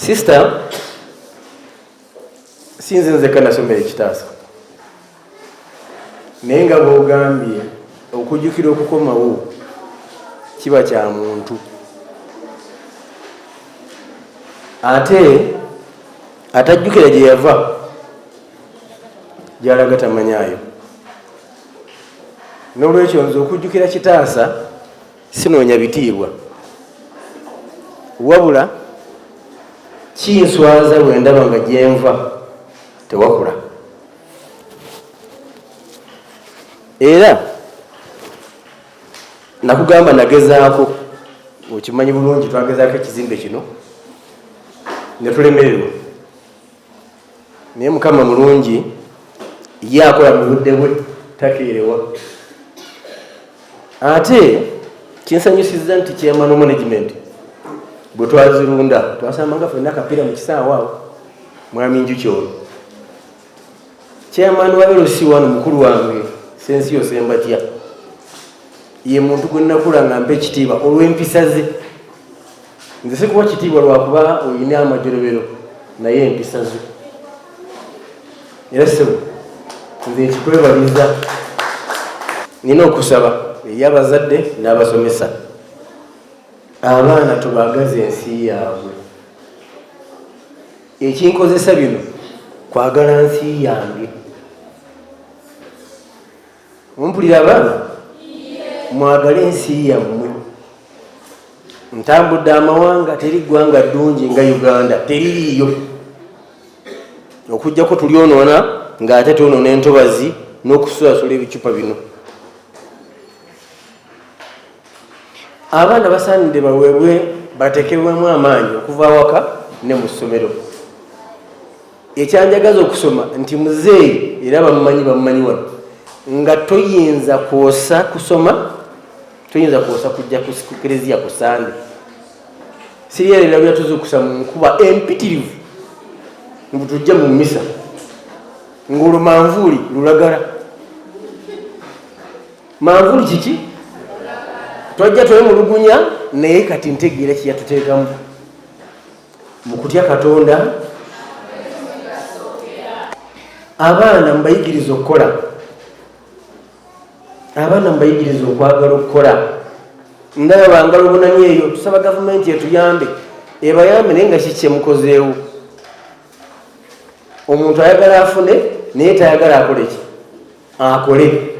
Sister, sinze nzekka nasomera ekitaasa, naye nga bwogambye okujjukira okukomawo kiba kya muntu, ate atajjukira gye yava gyalaga tamanyayo. N'olwekyo nze okujjukira kitaasa sinoonya bitiibwa, wabula kinswaza bwe ndaba nga gyenva tewakula. Era nakugamba nagezaako, okimanyi bulungi, twagezaako ekizimbe kino ne tulemererwa, naye Mukama mulungi, ye akola mu budde bwe, takeerewa. Ate kinsanyusizza nti chairman management bwe twazirunda twasambanga ffenna akapiira mu kisaawe awo, mwami Njuki ono chairman wa LC wano mukulu wange Sensiyo Sembatya, ye muntu gwe nakula nga mpa ekitiibwa olw'empisa ze. Nze sikuwa kitiibwa lwakuba olina amajolobero, naye empisa zo. Era ssebo nze nkikwebaliza. Nina okusaba eri abazadde n'abasomesa, abaana tubaagaze ensi yaabwe. Ekinkozesa bino kwagala nsi yange. Mumpulira abaana? Mwagale ensi yammwe. Ntambudde amawanga, teri ggwanga ddungi nga Uganda, teririiyo, okujjako tulyonoona ng'ate twonoona entobazi n'okusulasula ebicupa bino. Abaana basaanidde baweebwe, bateekebwemu amaanyi okuva awaka ne mu ssomero. Ekyanjagaza okusoma nti muzeeyi era bamumanyi, bamumanyi wano, nga toyinza kwosa kusoma, toyinza kwosa kujja ku kereziya ku Sande. Siriyerera byatuzuukusa mu nkuba empitirivu ngu tujje mu misa, ng'olwo manvuuli lulagala. Manvuuli kiki? Twajja twemulugunya, naye kati ntegeera kyeyatuteekamu mu kutya Katonda. Abaana mubayigiriza okukola, abaana mubayigiriza okwagala okukola. Ndaba bangalo bunani eyo, tusaba gavumenti etuyambe, ebayambe, naye nga kikyemukozeewo. Omuntu ayagala afune, naye tayagala akole ki? Akole.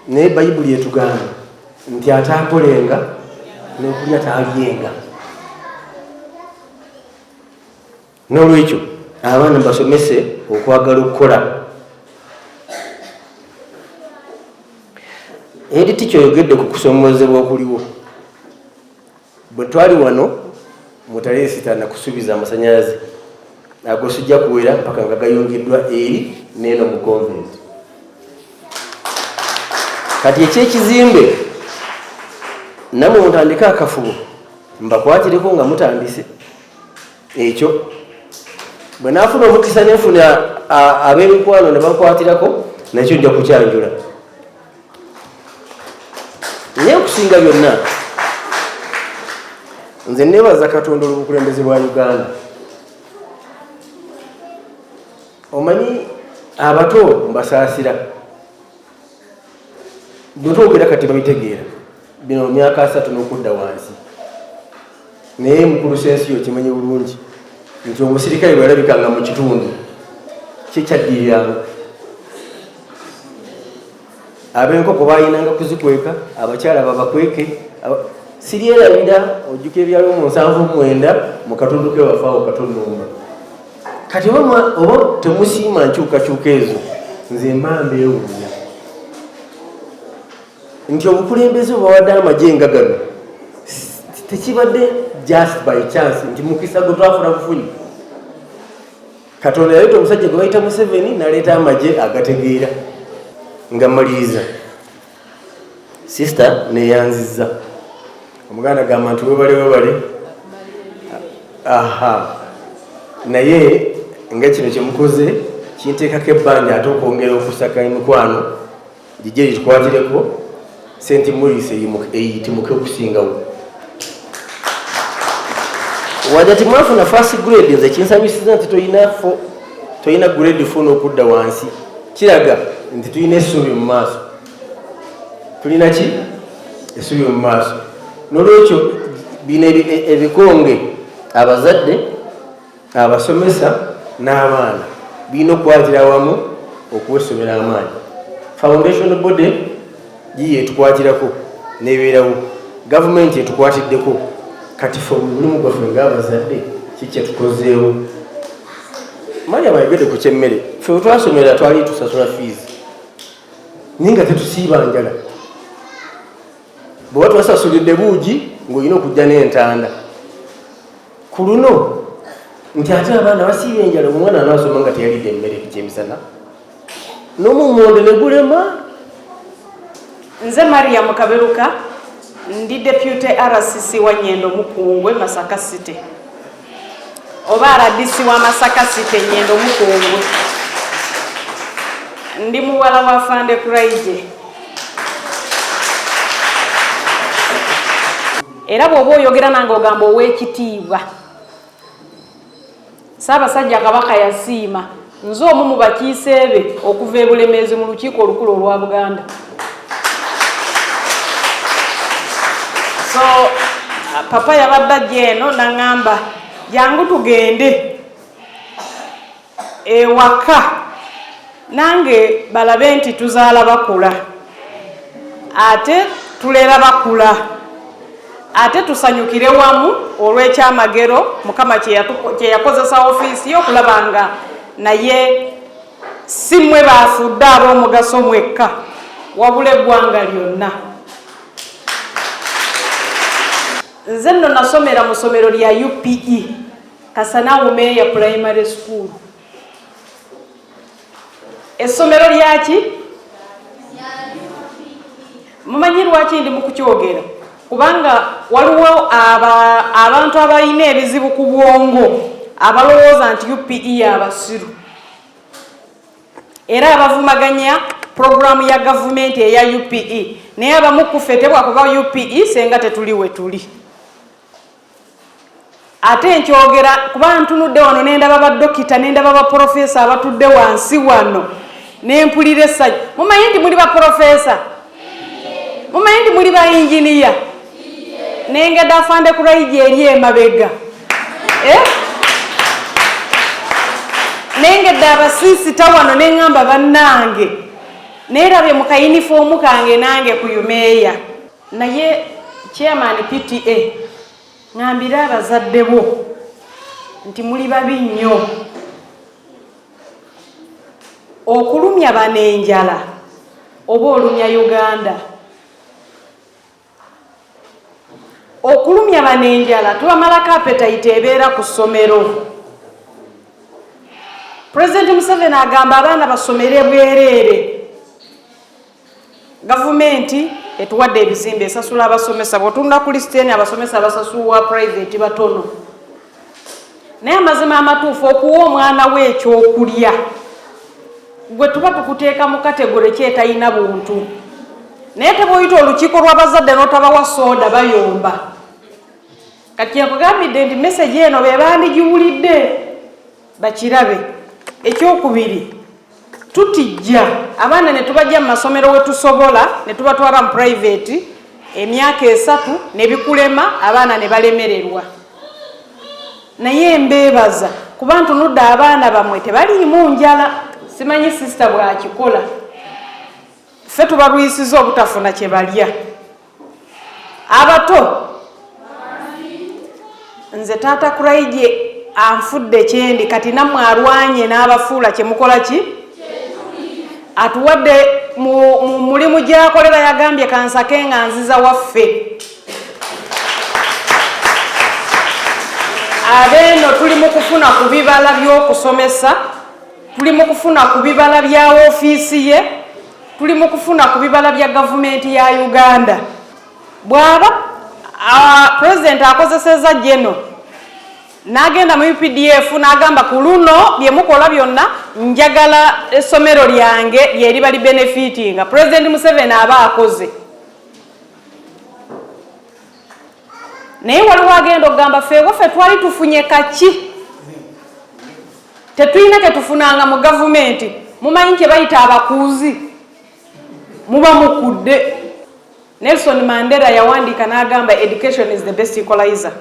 Naye Bayibuli etugamba nti ataakolenga n'okulya taalyenga. N'olwekyo abaana basomese okwagala okukola. Eri tikyoyogedde ku kusomoozebwa okuliwo. Bwe twali wano mutale sitaana kusuubiza amasanyalaze ago sijja kuwera mpaka nga gayungiddwa eri neeno mu convent. Kati ekyekizimbe namwe mutandike akafubo, mbakwatireko nga mutandise ekyo. Bwe naafuna omukisa nenfuna ab'emikwano ne bankwatirako, nakyo nja kukyanjula. Naye okusinga byonna nze nebaza Katonda olw'obukulembeze bwa Uganda. Omanyi abato mbasaasira, bwe twogera kati babitegeera bino myaka 30 n'okudda wansi, naye mukulu Sensi okimanyi bulungi nti omusirikale bwe yalabikanga mu kitundu kyekyaddiriranga, ab'enkoko bayinanga kuzikweka, abakyala babakweke. Siryerabira ojjukira ebyaliwo mu 79 mu katundu ke wafaawo Katonumba. Kati oba temusiima nkyukakyuka ezo, nze mba mbeewuunya nti obukulembeze obubawadde amagye nga gano tekibadde just by chance, nti mukisa gwe twafuna bufunyi. Katonda yaleeta omusajja gwe bayita Museveni n'aleeta amagye agategeera. Nga mmaliriza, sister, neyanzizza. Omuganda agamba nti webale webale, aha, naye nga kino kyemukoze kinteekako ebbanja ate okwongera okusaka emikwano gijje gitukwatireko St. Maurice eyitimuke okusingawo. Wadde timwafuna first grade, nze kinsanyusiza nti tolina tolina grade 4 n'okudda wansi. Kiraga nti tulina essuubi mu maaso. Tulina ki? Essuubi mu maaso. N'olwekyo bino ebikonge, abazadde, abasomesa n'abaana birina okukwatira awamu okuwa essomero amaanyi. Foundation body yiyo etukwatirako nebeerawo, gavumenti etukwatiddeko. Kati fe omulimu gwaffe ng'abazadde kikyetukozeewo? Mariam ayogedde ku kyemmere. Fe wetwasomera twali tusasula fees, naye nga tetusiiba njala. Bweba twasasulidde buugi, ng'olina okujja n'entanda ku luno nti ate abaana basiiba enjala. Omwana anaasoma nga teyalidde emmere kyemisana n'omumonde ne gulema. Nze Mariam Kaberuka, ndi deputy RCC wa Nyendo Mukungwe, Masaka City, oba RDC wa Masaka City, Nyendo Mukungwe. Ndi muwala wa Fande Kuraije. Era bw'oba oyogera nange ogamba ow'ekitiibwa Ssaabasajja Kabaka yasiima nze omu mu bakiise be okuva e Bulemeezi mu Lukiiko Olukulu olwa Buganda. So papa yabadde ajja eno naŋŋamba, jangu tugende ewaka nange balabe nti tuzaala bakula, ate tulera bakula, ate tusanyukire wamu olw'ekyamagero Mukama kye yakozesa ofiisi ye okulaba nga naye si mmwe baafudde ab'omugaso mwekka, wabula eggwanga lyonna. Nze nno nasomera mu ssomero lya UPE Kasana Umeya Primary School. Essomero lyaki? Mumanyi lwaki ndi mu kukyogera? Kubanga waliwo abantu abalina ebizibu ku bwongo abalowooza nti UPE y'abasiru, era abavumaganya puroguramu ya gavumenti eya UPE. Naye abamu kuffe tebwakuba UPE senga tetuli we tuli. Ate nkyogera kuba ntunudde wano nendaba badokita, nendaba baprofesa abatudde wansi wano, nempulira essanyu. Mumanyi nti muli baprofesa? Mumanyi nti muli bainginiya? Nengeda Afande Kuraiji eri emabega, eh? Nengedde abasiisita wano, neŋŋamba bannange, neerabye mu kayinifoomu kange nange ku UMEA. Naye chairman PTA, ŋambire abazadde bo nti muli babi nnyo okulumya bano enjala, oba olumya Uganda. Okulumya bano enjala, tubamalako appetite ebeera ku ssomero. Pulezidenti Museveni agamba abaana basomere bwereere. Gavumenti etuwadde ebizimbe, esasula abasomesa. Bw'otunula ku lisiti eno, abasomesa abasasulwa private batono. Naye amazima amatuufu, okuwa omwana we ekyokulya, gwe tuba tukuteeka mu category kyetalina buntu. Naye tebwoyita olukiiko lw'abazadde n'otabawa sooda, bayomba. Kati yakugambidde nti message eno be bandigiwulidde bakirabe. Ekyokubiri, tutijja abaana ne tubajja mu masomero we tusobola ne tubatwala mu private emyaka 3 ne bikulema, abaana ne balemererwa. Naye mbeebaza kuba ntunudde abaana bamwe tebaliimu njala. Simanyi sisita bw'akikola. Ffe tubalwisiza obutafuna kye balya. Abato, nze taata Kuraije anfudde kyendi, kati nammwe alwanye n'abafuula kyemukola ki atuwadde mu mulimu gy'akolera. Yagambye kansake nga nziza waffe. Abeeno tuli mu kufuna ku bibala by'okusomesa, tuli mu kufuna ku bibala bya ofiisi ye, tuli mu kufuna ku bibala bya gavumenti ya Uganda. Bw'aba pulezidenti akozeseza geno n'agenda mu UPDF n'agamba, ku luno bye mukola byonna njagala essomero lyange lyeriba libenefitinga, Pulezidenti Museveni aba akoze. Naye waliwo agenda okugamba ffe ewaffe twali tufunye kaki, tetulina ketufunanga mu gavumenti. Mumanyi kye bayita abakuuzi, muba mukudde. Nelson Mandela yawandiika n'agamba education is the best equalizer.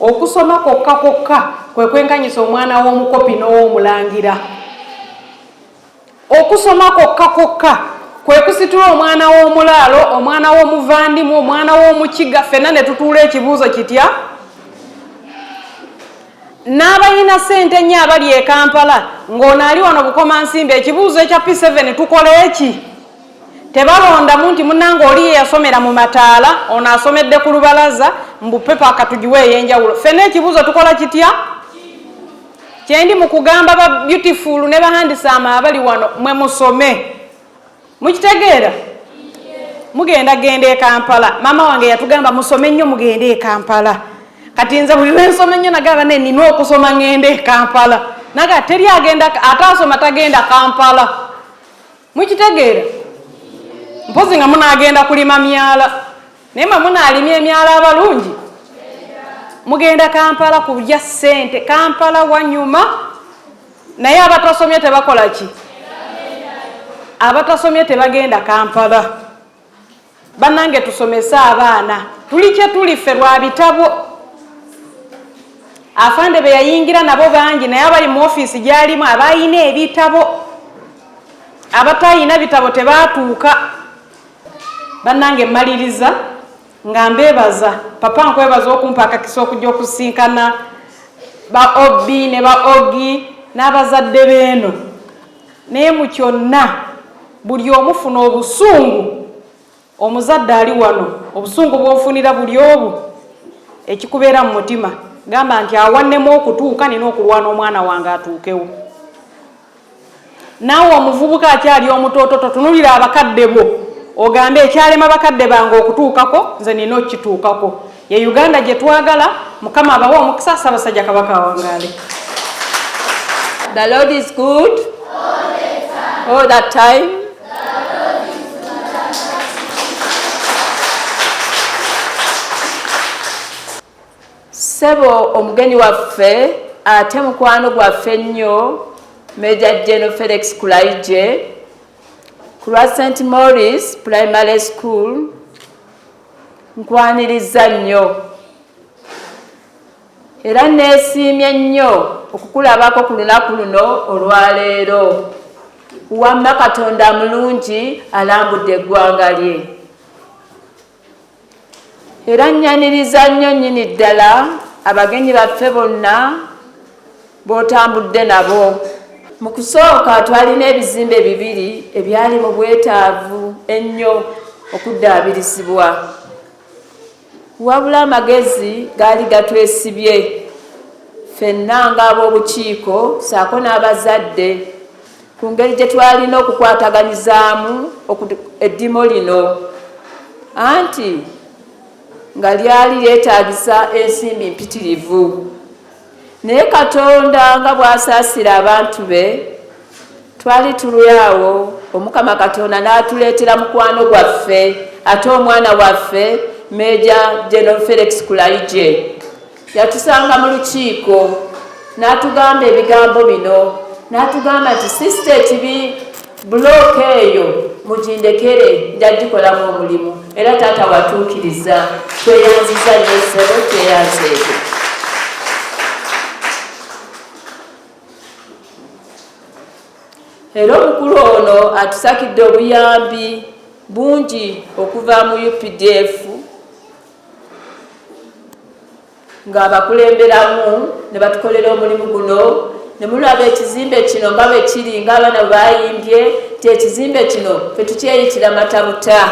Okusoma kwokka kwokka kwe kwenkanyisa omwana w'omukopi n'ow'omulangira. Okusoma kwokka kwokka kwe kusitula omwana w'omulaalo, omwana w'omuvandimu, omwana w'omukiga, ffenna ne tutuula ekibuuzo kitya? N'abalina ssente ennyo abali e Kampala, ng'ono ali wano Bukomansimbi, ekibuuzo ekya P7 tukola eki? Tebalondamu nti munnange oli ye yasomera mu mataala, ono asomedde ku lubalaza, mbu pepa akatugiwe ey'enjawulo. Ffenna ekibuuzo tukola kitya? Kyendi mu kugamba ba beautiful ne bahandisaama abali wano, mwe musome. Mukitegeera? Mugenda genda e Kampala. Maama wange yatugamba musome nnyo mugende e Kampala. Kati nze buli lwe nsoma ennyo nagamba ne nina okusoma ngende e Kampala. Naga teri agenda ataasoma tagenda Kampala. Mukitegeera? Mpozi nga munaagenda kulima myala. Naye mwe munaalimya emyala abalungi. Mugenda Kampala kulya ssente. Kampala wanyuma. Naye abatasomye tebakola ki? Abatasomye tebagenda Kampala. Bannange tusomese abaana. Tuli kye tuli ffe lwa bitabo. Afande be yayingira nabo bangi, naye abali mu ofiisi gy'alimu abalina ebitabo, abatayina bitabo tebaatuuka. Bannange mmaliriza nga mbeebaza. Papa nkwebaza okumpa akakisa okujja okusinkana ba Obi ne ba Ogi n'abazadde b'eno. Naye mu kyonna buli omufuna obusungu, omuzadde ali wano, obusungu bw'ofunira buli obu ekikubeera mu mutima, gamba nti awannemu okutuuka nina okulwana omwana wange atuukewo. Naawe omuvubuka akyali omutoototo totunulira abakadde bo ogambe ekyalema bakadde bange okutuukako nze nina okukituukako. Ye Uganda gye twagala. Mukama abawe omukisa. Ssaabasajja Kabaka awangaale. The Lord is good all the time. Ssebo omugenyi waffe ate mukwano gwaffe ennyo Major General Felix Kulayigye ku lwa St Maurice Primary School nkwaniriza nnyo era neesiimye nnyo okukulabako ku lunaku luno olwaleero. Wamma Katonda mulungi alambudde eggwanga lye. Era nnyaniriza nnyo nnyini ddala abagenyi baffe bonna b'otambudde nabo. Mu kusooka twalina ebizimbe bibiri ebyali mu bwetaavu ennyo okuddaabirizibwa. Wabula amagezi gaali gatwesibye ffenna ng'ab'obukiiko ssaako n'abazadde ku ngeri gye twalina okukwataganyizaamu eddimu lino anti nga lyali lyetaagisa ensimbi mpitirivu. Naye Katonda nga bw'asaasira abantu be, twali tuli awo Omukama Katonda n'atuleetera mukwano gwaffe ate omwana waffe Major General Felix Kulayigye. Yatusanga mu lukiiko n'atugamba ebigambo bino, n'atugamba nti sisita ekibi bulooka eyo mugindekere nja gikolamu omulimu, era taata watuukiriza. Tweyanziza nnyo ssebo, tweyanzeege. Era omukulu ono atusakidde obuyambi bungi okuva mu UPDF ng'abakulemberamu ne batukolera omulimu guno ne mulaba ekizimbe kino nga bwe kiri, ng'abaana bwe bayimbye nti ekizimbe kino ffe tukyeyitira matabuta.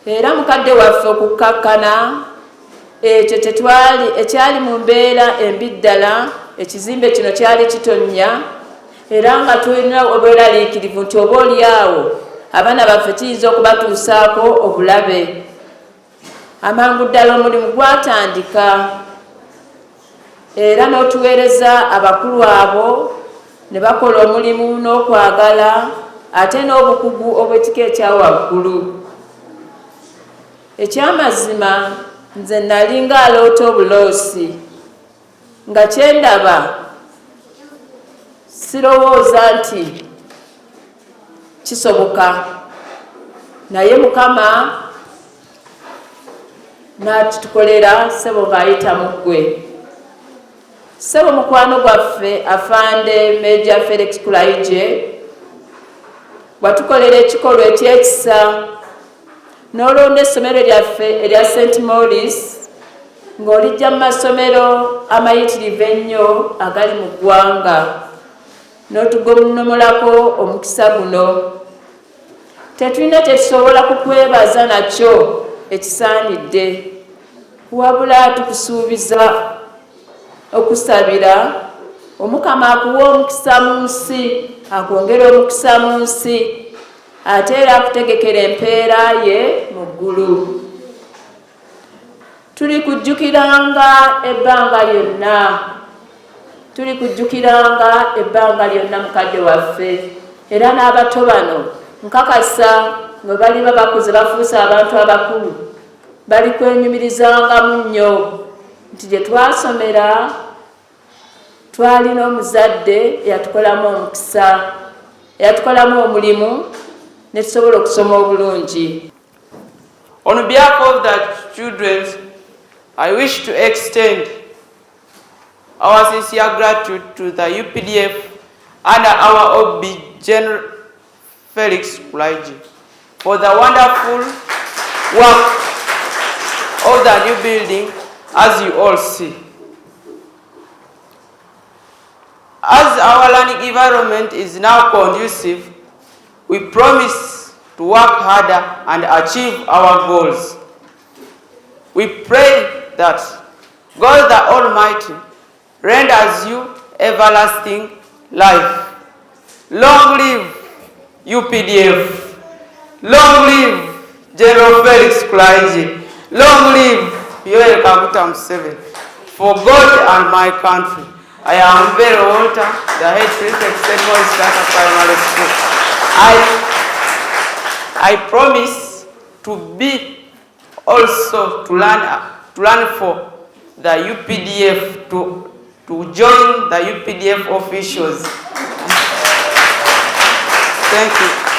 Era mukadde waffe okukkakkana ekyo tetwali ekyali mu mbeera embi ddala, ekizimbe kino kyali kitonnya era nga tulina obweraliikirivu nti oba oli awo abaana baffe kiyinza okubatuusaako obulabe. Amangu ddala omulimu gwatandika era n'otuweereza abakulu abo ne bakola omulimu n'okwagala ate n'obukugu obw'ekika ekya waggulu. Ekyamazima nze nalinga aloota obuloosi nga kyendaba sirowooza nti kisoboka, naye Mukama n'akitukolera ssebo ng'ayita mu ggwe. Ssebo mukwano gwaffe Afande Major Felix Kulayigye, watukolera ekikolwa eky'ekisa n'olonda essomero lyaffe erya St Maurice ng'olijja mu masomero amayitirivu ennyo agali mu ggwanga n'otugonomolako omukisa guno. Tetulina kye tusobola kukwebaza nakyo ekisaanidde, wabula tukusuubiza okusabira Omukama akuwe omukisa mu nsi, akwongere omukisa mu nsi, ate era akutegekera empeera ye mu ggulu. Tulikujjukiranga ebbanga lyonna, tulikujjukiranga ebbanga lyonna mukadde waffe, era n'abato bano nkakasa nga baliba bakuze bafuuse abantu abakulu balikwenyumirizangamu nnyo nti gye twasomera twalina omuzadde eyatukolamu omukisa, eyatukolamu omulimu ne tusobola okusoma obulungi. On behalf of the children, I wish to extend our sincere gratitude to the UPDF and our OB General Felix Kulayigye for the wonderful work of the new building, as you all see. As our learning environment is now conducive, we promise to work harder and achieve our goals. We pray that God the Almighty renders you everlasting life. Long live UPDF. Long live General Felix Kulayigye. Long live Yoweri Kaguta Museveni. For God and my country. I am Vero Walter, the head prefect, St. Maurice Charter Primary School. I promise to be also to learn for the UPDF, to join the UPDF officials. Thank you.